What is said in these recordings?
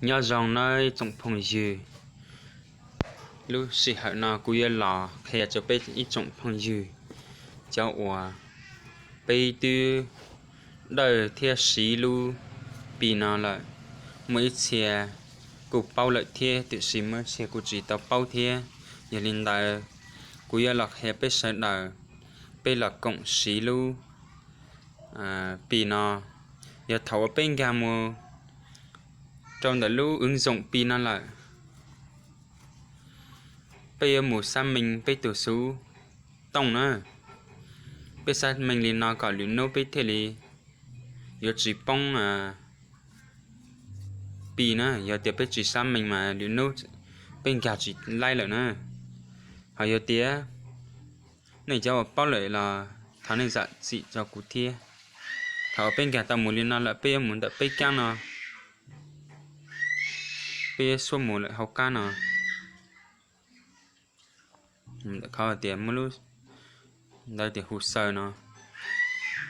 Nyob zoo nawb ib tsoom phooj ywg, lub sij hawm no kuv yuav los qhia rau peb ib tsoom phooj ywg cov uas peb twb dawj thiab siv lub Pi no lawm. Muaj ib txhia kuj paub lawm thiab, tiam sis muaj ib txhia kuj tsis tau paub thiab. Yog li ntawd, kuv yuav los qhia peb sawv daws, peb los koom siv lub Pi no. Yog thaum uas peb nkag mus rau ntawm lub wv zoom Pi no lawm, peb yuav mus xab meej peb tus xuv tooj na. Peb xab meej li no kom lwm hnub peb thiaj li yuav tsis poob Pi na. Yog tias peb tsis xab meej mas lwm hnub peb nkag tsis laib lawm na. Ho yog tias nej cov uas paub lawm los thov nej zam txim rau kuv thiab. Thaum peb nkag tau mus li no lawm, peb yuav mus ntawm peb kab no, peb yuav xuab mus lawm hauv kab no. Ntawm qhov tias muaj lub ntawv tias hu xaws no,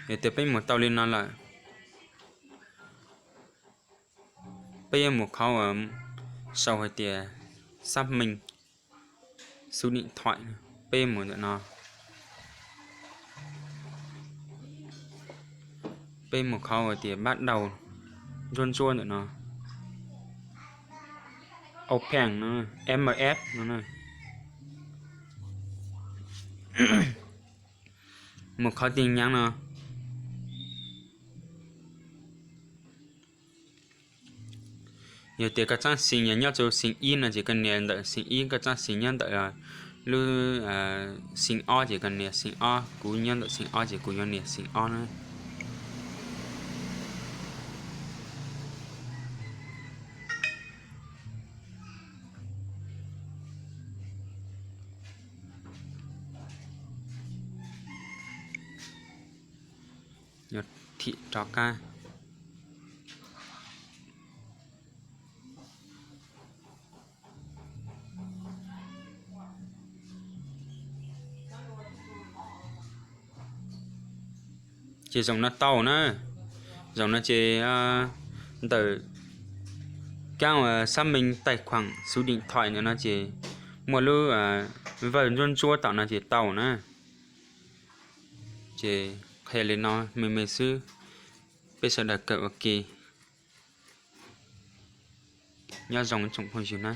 yog tias peb mus tau li no lawm, peb yuav mus qhov uas sau hais tias xab meej xuv dim thoim, peb mus ntawm no. Peb mus qhov uas tias npab daus ntsuab ntsuab ntawm no, open no, M F no. Mus qhov ti nyaav no. Yog tias koj txaab xis nyob rau xis ib no ces koj nias ntawm xis ib, koj txaab xis nyob ntawm lub xis ob ces koj nias xis ob. Kuv nyob ntawm xis ob ces kuv yuav nias xis ob na. Yuav thim rov qab. Ces zaum no tau na. Zaum no ces ntawm kab uas xab meej taij khuam xuv dim thoim ntawm no ces muaj lub vawj ntsuab ntsuab tom no ces tau na. Ces qhia li no me me xwb, peb sawv daws kawm ua ke. Nyob zoo tsoom phooj ywg na.